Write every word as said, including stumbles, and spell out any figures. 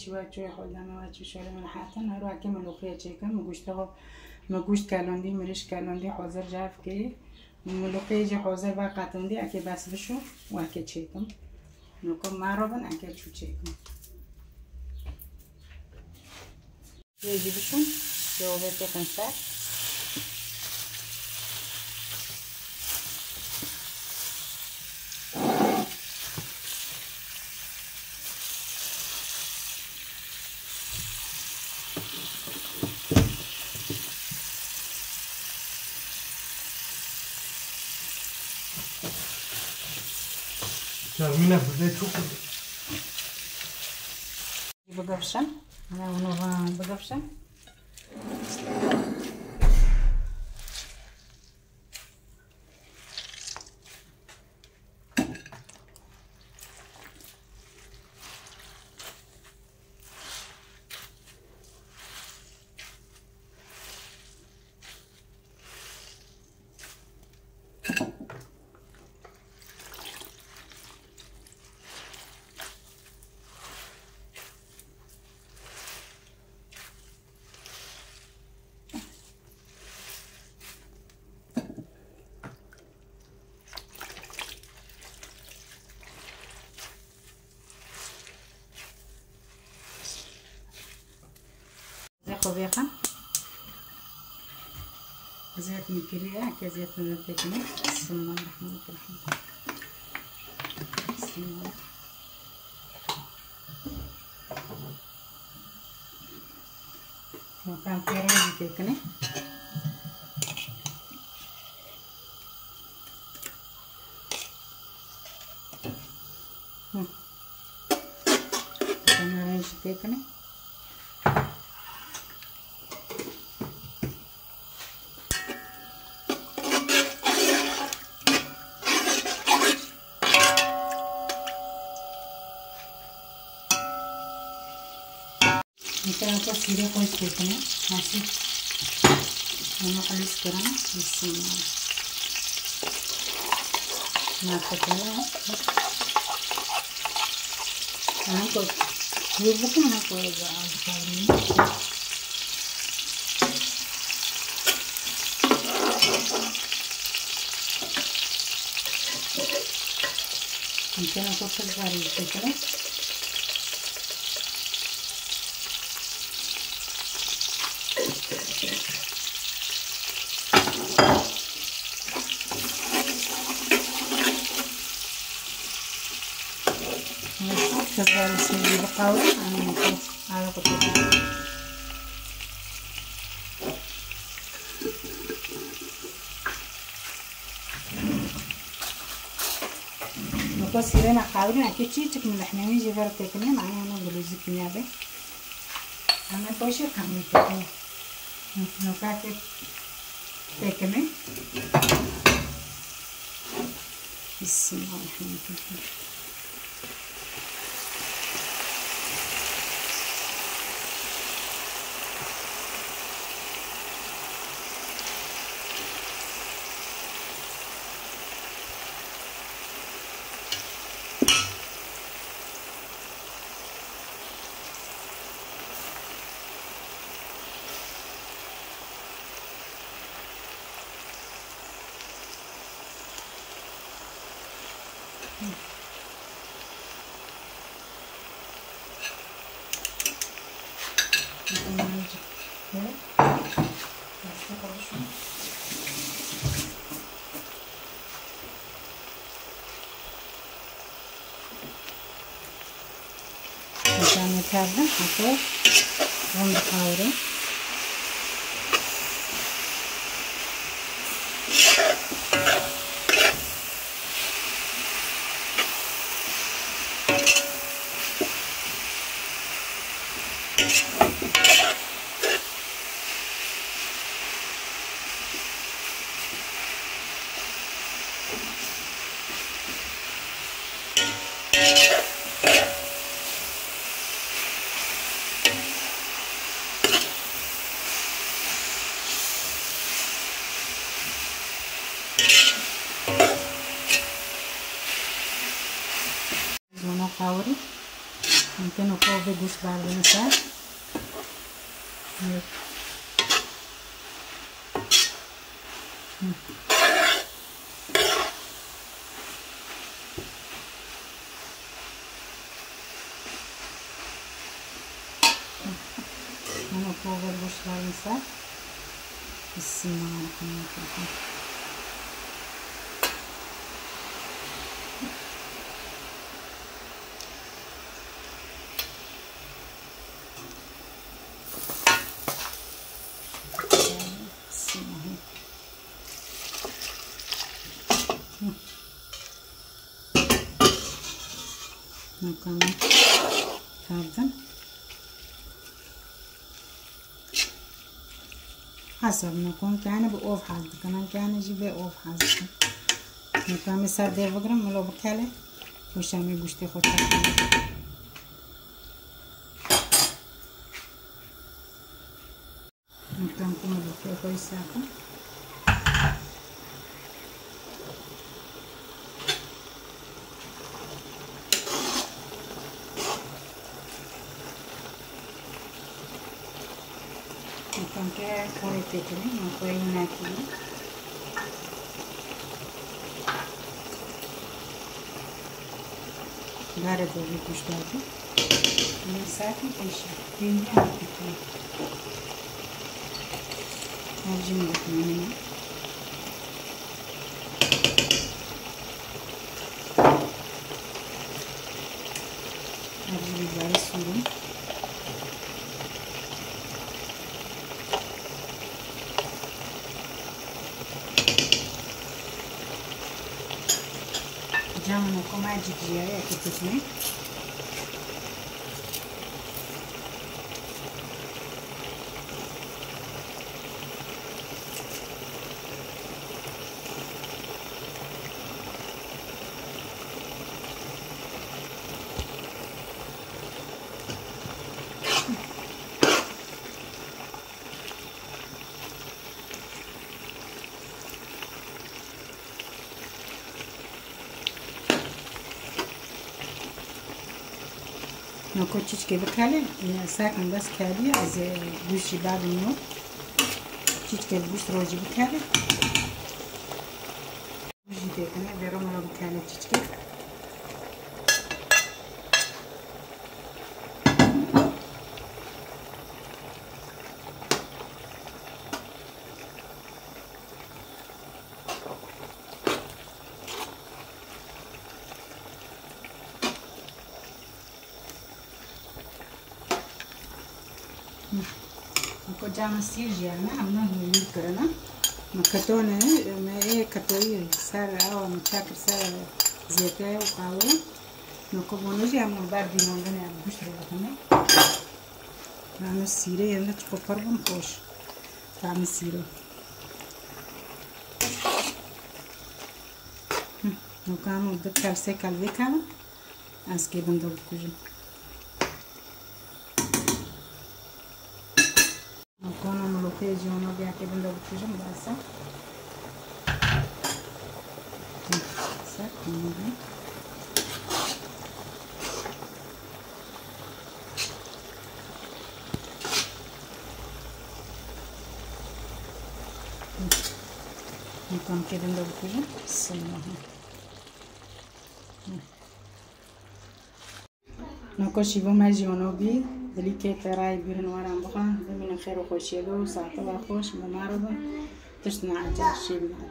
Şiwa çû, xwedeme we çû, şerê min hetin. Her wekî milûxiyê çêkim. Min goştê xwe, min goşt kelandî, mirîş kelandî, hazir cerf kirî. Milûxiyê jî hazir ve qetandî, eke bes bişû, wekê çêkim. Nuko merobin, eke çû çêkim. Yê jî bişûn, yê ovê têkin ser. Termine bide çok. Bigifşin. Ana, onu bigifşin. Zê xwe vêxin. Zêt min kiriye, eke zêt min têkine. Bismillahirrahmanirrahim. Bismillah. Kan pêrê jî têkine. Hı. Kenarê jî têkine. Mesela bu sire koy têkine. Nasıl? Onu halis kırana. Bismillah. Nakatına. Aha, koy. Yürüdük mü? Ha, koy. Yumurta sarı yumurta. Kızarmasını bir kavrayın. Ara koyalım. Nuko sîrê me qawirî, eke çîçik milihnemî jî ver têkine, manî hema gulûzî kîmya be. Hema poşê qehwî têkine. Nuka ke têkine. Bismillahirrahmanirrahim. Canê tevde heta hûn dixawire. Zona qawirî. Mumkin û xwe vê goşt berdin ser. Hano power goşt berdin ser. Bismillahirrahmanirrahim. Nokana kardin. Hesab nokon kane bi ov haz dikin, kane jî bê ov haz dikin. Nokame ser dê bigrim, milo bikele. Û şamê goştê xwe tekin. Tam ku milûkê xwe yî sax in. Tam ke xwe têkilî, xwe yî nakilî. Bare bol bir kuş geldi. Bunu zaten eşit. Peynir yaptık. Harcını da koyalım. Harcı biberi sürün. Cama nokoma ciciye, yekî tutmê. Noko çiçkê bikele, e, sakin bes keliye, ez, e, guşî babim yok. Çiçkê guşt rojî bikele. Guşî têkine, vêro mino bikele çiçkê. Ko cama sîr jî hene, em ne hûnî kirine. Me ketone, me ê ketoyî ser awa me çakir ser zête û qawire. Me ko bono jî em ber dînandine, em guşt re dixine. Yanî sîrê yên de çi xwe pir bûn xweş. Tamî sîro. Hı, nokano du kel sê kel vê kel. Ez kê bin de bikujim. Nokano milokê jî ona biya kê bin de bikujim, bes e. Ser, tamam. Nokano kê bin de bikujim. Bismillah. Noko şîvo me jî ono bî, dilî kê te rayê bîrin waran bixwe, bimînin xêr û xweşiyê de û saete we xweş, bi me re bin, tişt neecel şîv nade.